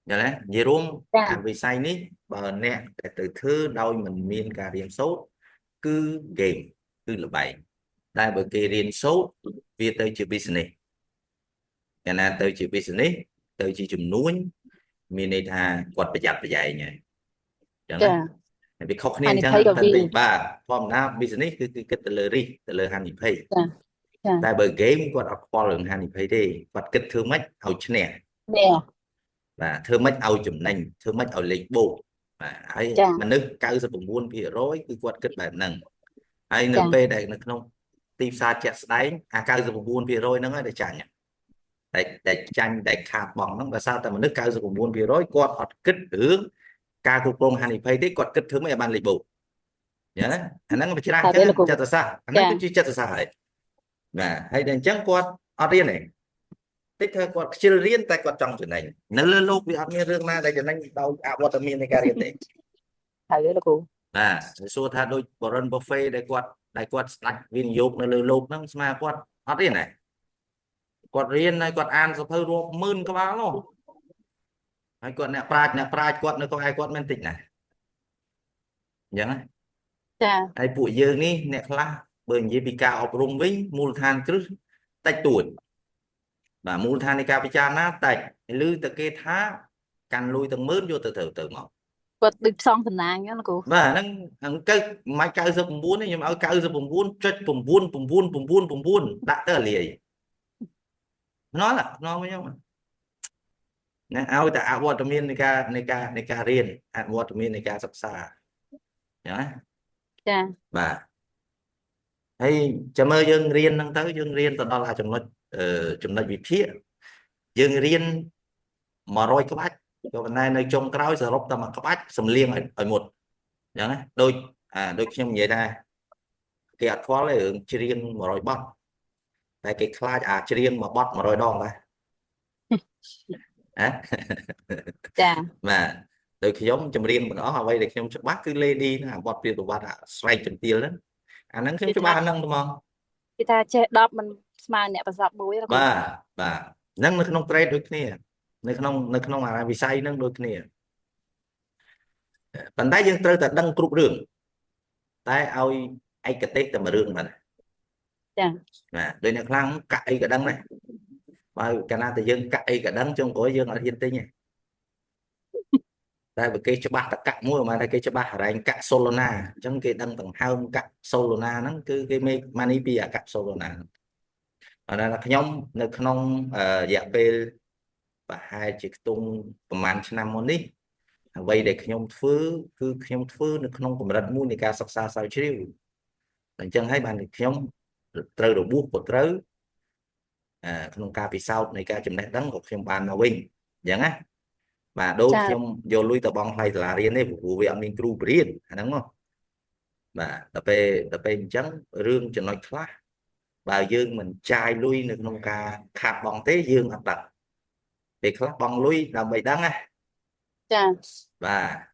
យល់ទេនិយាយរួម ចា អាវិស័យនេះបើអ្នកដែលទៅធ្វើដោយមិនមានការរៀនសូត្រគឺ game គឺល្បែងតែបើគេរៀនសូត្រវាទៅជា business កាលណាទៅជា business ទៅជាជំនួញមានន័យថាគាត់ប្រយ័ត្នប្រយែងហើយអញ្ចឹង ចា ណាហើយវាខុសគ្នា ហា អញ្ចឹង និភ័យក៏ តែ វា តិចបាទធម្មតា business គឺគឺគិតទៅលើ risk ទៅលើហានិភ័យ ចាចា តែបើ game គាត់អត់ខ្វល់រឿងហានិភ័យទេគាត់គិតធ្វើម៉េចឲ្យឈ្នះ នេះ បាទធ្វើម៉េចឲ្យចំណេញធ្វើម៉េចឲ្យលេខបូកបាទហើយ ចា មនុស្ស99%គឺគាត់គិតបែបហ្នឹងហើយនៅ ចា ពេលដែលនៅក្នុងទីផ្សារជាក់ស្ដែងអា99%ហ្នឹងហើយដែលចាញ់ដែលចាញ់ដែលខាតបង់ហ្នឹងដោយសារតែមនុស្ស99%គាត់អត់គិតរឿងការគ្រប់គ្រងហានិភ័យទេគាត់គិតធ្វើម៉េចឲ្យបានលេខបូកអញ្ចឹងណាអាហ្នឹងវាច្រាស់អញ្ចឹងចិត្តសាស្ត្រអាហ្នឹងគឺជាចិត្តសាស្ត្រហើយបាទហើយដល់អញ្ចឹងគាត់អត់រៀនទេតិចថាគាត់ខ្ជិលរៀនតែគាត់ចង់ចំណេញនៅលើលោកវាអត់មានរឿងណាដែលចំណេញដោយអវត្តមាននៃការរៀនទេ ហើយលោកគ្រូ បាទសួរថាដូច Warren Buffett ដែលគាត់ស្ដាច់វិនិយោគនៅលើលោកហ្នឹងស្មើគាត់អត់រៀនទេគាត់រៀនហើយគាត់អានសៀវភៅរាប់ម៉ឺនក្បាលនោះហើយគាត់អ្នកប្រាជ្ញអ្នកប្រាជ្ញគាត់នៅក្បែរគាត់មិនតិចណាអញ្ចឹងណា ចា ហើយពួកយើងនេះអ្នកខ្លះបើនិយាយពីការអប់រំវិញមូលដ្ឋានគ្រឹះតិចតួចបាទមូលដ្ឋាននៃការពិចារណាតិចឬតែគេថាកាន់លុយទាំងម៉ឺនយកទៅត្រូវទៅមក គាត់ដូចផ្សងសំណាងអញ្ចឹងលោកគ្រូ បាទហ្នឹងអង្គមិន99ទេខ្ញុំឲ្យ99.9999ដាក់ទៅអាលាយខ្នល់ខ្នល់ខ្ញុំណាឲ្យតែអវត្តមាននៃការរៀនអវត្តមាននៃការសិក្សាអញ្ចឹងណា ចា បាទហើយចាំមើលយើងរៀនហ្នឹងទៅយើងរៀនទៅដល់អាចំណុចចំណុចវិភាគយើងរៀន100ក្បាច់ក៏ប៉ុន្តែនៅចុងក្រោយសរុបតែមួយក្បាច់សំលៀងឲ្យមុតអញ្ចឹងណាដូចអាដូចខ្ញុំនិយាយថាគេអត់ខ្វល់ទេរឿងច្រៀង100បទតែគេខ្លាចអាច្រៀងមួយបទ100ដងដែរហ៎ ចា បាទដោយខ្ញុំចម្រៀងទាំងអស់អ្វីដែលខ្ញុំច្បាស់គឺ Lady ណាបទព្រាប្រវត្តិអាស្រែកចន្ទាលហ្នឹងអាហ្នឹងខ្ញុំច្បាស់អាហ្នឹងហ្មង គេថាចេះ10មិនស្មើអ្នកប្រសពមួយលោកគ្រូ បាទបាទហ្នឹងនៅក្នុង trade ដូចគ្នានៅក្នុងអាវិស័យហ្នឹងដូចគ្នាប៉ុន្តែយើងត្រូវតែដឹងគ្រប់រឿងតែឲ្យឯកទេសតែមួយរឿងបាទ ចា បាទដូចអ្នកខ្លាំងកាក់អីក៏ដឹងដែរបើកាលណាតែយើងកាក់អីក៏ដឹងចុងក្រោយយើងអត់ហ៊ានទិញទេតែបើគេច្បាស់តកាក់មួយមកថាគេច្បាស់ហរែងកាក់ Solana អញ្ចឹងគេដឹងដង្ហើមកាក់ Solana ហ្នឹងគឺគេ make money ពីអាកាក់ Solana ហ្នឹងអត់ថាខ្ញុំនៅក្នុងរយៈពេលប្រហែលជាខ្ទង់ប្រហែលឆ្នាំមុននេះអ្វីដែលខ្ញុំធ្វើគឺខ្ញុំធ្វើនៅក្នុងកម្រិតមួយនៃការសិក្សាស្រាវជ្រាវអញ្ចឹងហើយបានខ្ញុំត្រូវរបួសក៏ត្រូវក្នុងការពិសោធន៍នៃការចំណេះដឹងក៏ខ្ញុំបានមកវិញអញ្ចឹងណាបាទដូចខ្ញុំយកលុយទៅបង់ថ្លៃសាលារៀនទេព្រោះវាអត់មានគ្រូបរៀនអាហ្នឹងមកបាទដល់ពេលអញ្ចឹងរឿងចំណុចខ្លះបើយើងមិនចាយលុយនៅក្នុងការខាតបង់ទេយើងអត់ដឹងពេលខ្លះបង់លុយដើម្បីដឹងណា ចា បាទ